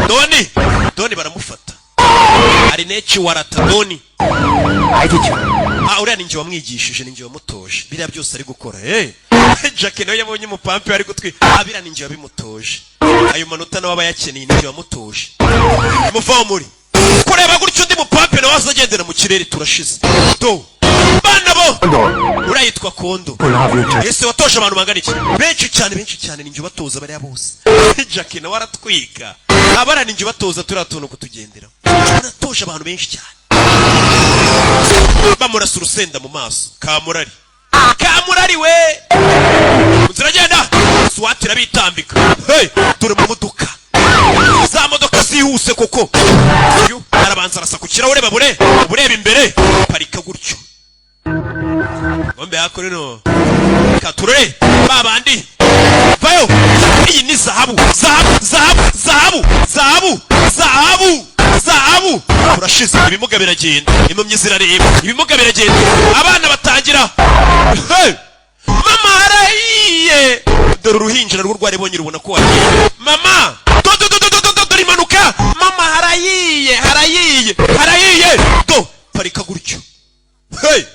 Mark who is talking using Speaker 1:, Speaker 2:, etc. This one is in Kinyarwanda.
Speaker 1: Doni, Doni baramufata. Arineci warata Doni.
Speaker 2: I teach you.
Speaker 1: Ah, uriya ni njye wamwigishije, ni njye wamutoje biriya byose ari gukora. Hey, Jack nawe yabonye umupampe ari gutwi. Ah, biriya ni njye wabimutoje, ayo manota nawe aba yakeneye, ni njye wamutoje. Muvaho muri kureba gutyo, undi mupampe nawe aza agendera mu kirere. Turashize do bana bo. Uriya yitwa Kondo. Ese watoje abantu bangana iki? Benshi cyane, benshi cyane, ni njye ubatoza bariya bose. Jack nawe aratwika abara, ni njye ubatoza turiya tuntu kutugendera, natoje abantu benshi cyane. Bamurasa urusenda mu maso. Kamurari, kamurari we, inzira agenda SWAT irabitambika. Hey, dore mu modoka, za modoka zihuse koko. Uyu arabanza arasa ku kirahure, babure ubureba imbere, parika gutyo. Ngombe hakuno katurore babandi vayo. Iyi ni zahabu, zahabu, zahabu, zahabu, zahabu, zahabu, zahabu. Turashize. Ibimuga biragenda, impumyi zirareba, ibimuga biragenda, abana batangira. Hey! Mama, harahiye! Dore uruhinja narwo rwaribonye, rubona ko wagiye. Mama, do do do do do do, dore impanuka! Mama, harahiye, harahiye, harahiye! Do, parika gutyo. Hey!